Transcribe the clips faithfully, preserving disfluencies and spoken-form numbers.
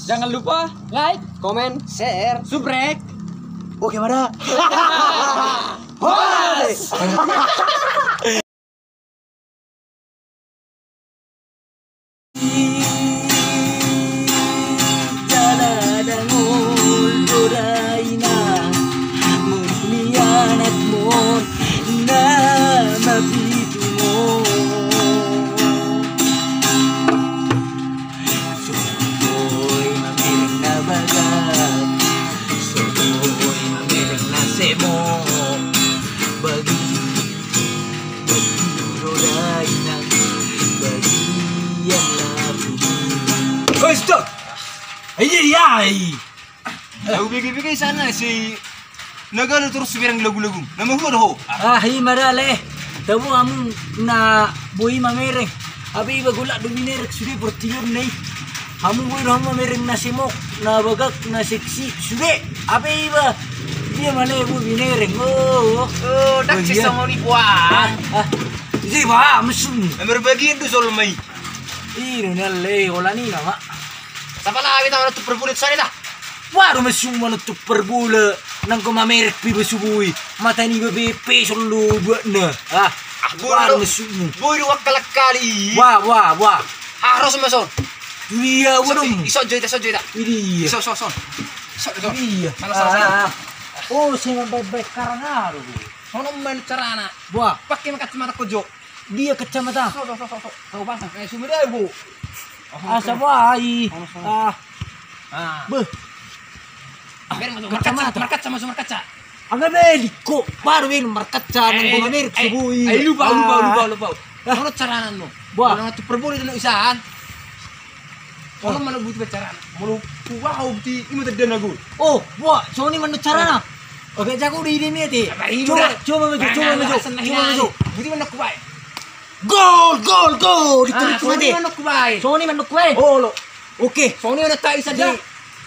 Jangan lupa like, comment, share, subscribe. Oke, mana? Horas! Jala dangol do daina, murni anakmu, nama pitu mo. So boi mamereng na bagak, so boi mamereng na semok. Bagi, bagi do dainang, bagian lapu. Oi, stop! Ai dia, dia, ai. Au bege-bege sana si nagalo torus bereng lagu-lagu. Nama hua do ho? Ah, i ma da le. Tabo hamu na boi mamereng. Abe iba golak do binereng sude portiun na i. Hamu boi do hamu mamereng na semok, na bagak, na seksi sude. Abe iba dia ma le boi binereng. Oh, oh. Oh, dak sisa mau ni buang. Ah, ah. Jadi ba mesum. Nomor bagian tu sol mai. Iro ni ale, ola ni nama. Sapa lah, kita mana tu perbulit sana dah. Waduh, mesum mana tu perbulit. Nanggo mamereng pi ba subui. Mata ni ba bepe solo buat na. Ah, ah, boi waduh, mesum. Boi dua kali kali. Wah, wah, wah. Harus masuk. Iya, waduh. Iso joita, iso joita. Iya. Iso, iso, iso. Iso, iso. Iya. Salah, salah, salah. Ah. Oh, saya baik-baik karena aduh. Sono main carana. Wah. Pakai makan mata kojo. Dia kacamata. So, so, so, so, so. Kau pasang. Eh, sumber aja, Bu. Asa baik. Ah. Ah. Beh. Biar masuk. Kacamata. Markaca, markaca, masuk markaca. Angga beli kok. Baru ini markaca, eh, nang gua eh, merek eh, subui. Eh, lupa, lupa, ah, lupa, lupa. Ah. Mana carana no? Buah. Mana tu perboleh dulu isaan. Ono mana butuh carana. Molo kuba hau ti ima tedana gol. Oh, buah, soni mana carana? Oke, jago di ini nih ti. Coba, coba maju, coba maju, coba maju. Buti mana kubai. Gol, gol, gol. Ditutup mati. Soni mana kubai. Soni mana kubai. Oh, lo. Oke. Soni mana tak bisa dah.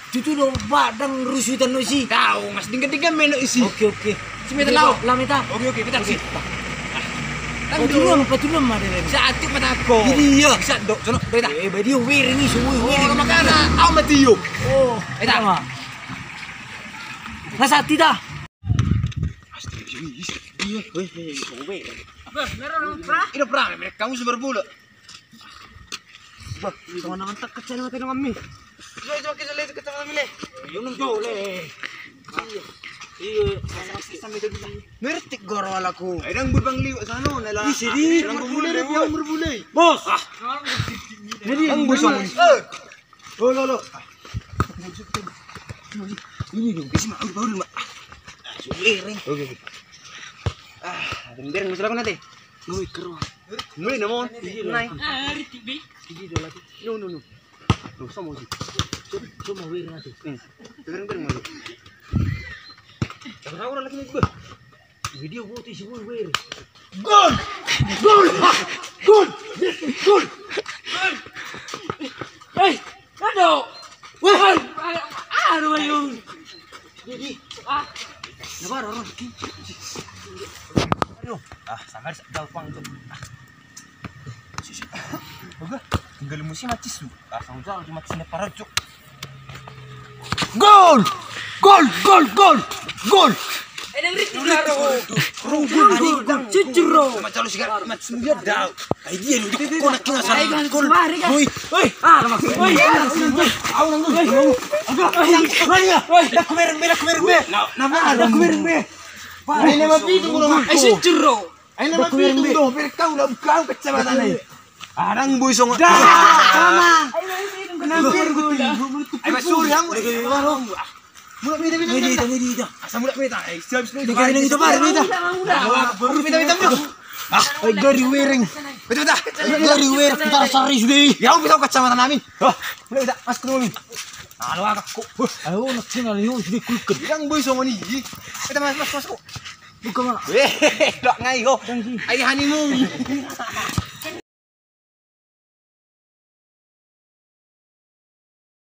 Tutu do badang rusu tano isi. Tahu, mas dingga-dingga meno isi. Oke, oke. Simi tau. Lami ta. Oke, oke, kita sih. Patulung, patulung ma deh. Bisa atik mata ko. Jadi iya. Bisa dok, sono, beda. Eh, badia wering isu, wering. Oh, makana au mati yo. Oh, eta ma. Nasa tida. Astaga, iya, weh, weh, weh. Bah, merah lu, pra? Ini pra, kamu sumber bola. Bah, teman-teman tak kecil mati dengan mi. Coba, coba kita lihat ke teman mi le. Iya, nang jauh le. Iya. Iya. Ngerti goro alaku. Ayo dang bubang liwat sana, nela. Di sini. Dang bubule, dang bubule. Bos. Ah. Jadi bang bos. Eh. Oh, lo, lo. Ini dong. Isi mak, udah, udah mak. Ah, sudah, Reng. Oke, oke. Ah, bener, bener, silakan nanti. Nui keruan. Mulai namon. Nai. Ah, Riti, Bi. Ini dua lagi. No, no, no. No, sama sih. Coba, coba wir nanti. Hmm. Dengar, dengar, masuk. Coba, coba lagi nih, gua. Video gua tuh isi gua, wir. Gol! Gol! Gol! Yes, gol! Hei! Aduh. Weh. Aduh, aduh, aduh. Jadi, ah. Napa, Roro? Aduh. Ah, sama ada jauh pang tuh. Ah. Oke, tinggal musim mati su. Ah, sama jauh cuma sini parah, Cuk. Gol! Gol, gol, gol! Gol! Eh, nang Riti, Roro. Roro, Roro, Roro. Ciciro. Sama jauh sih, kan? Mati sembilan, dau. Ai dia lu, kau nak kena salah. Kau, woi, woi. Ah, lemak. Woi, au nang, woi. Aku mereng be, aku mereng be. Nah, nah, aku mereng be. Ini mah pitu, lu mah. Eh, si Jero. Ini mah pitu, lu. Biar kau lah, kau kecamatan ini. Arang boi songo. Dah, sama. Kenapa? Ayo, sorry, kamu. Mulak meta, meta, meta. Asa mulak meta. Eh, siap, siap. Meta, meta, meta. Ah, gari wereng. Meta, meta. Gari wereng. Ntar sari sudah. Ya, bisa kacamata nami. Hah? Mulak meta, pas ketemu. Halo, agak kok. Ayo, nak sini, ayo, sudah kulken. Yang boy sama ni. Meta, mas, mas, mas, kok. Buka mana? Weh, dok ngai, ho. Ai honeymoon.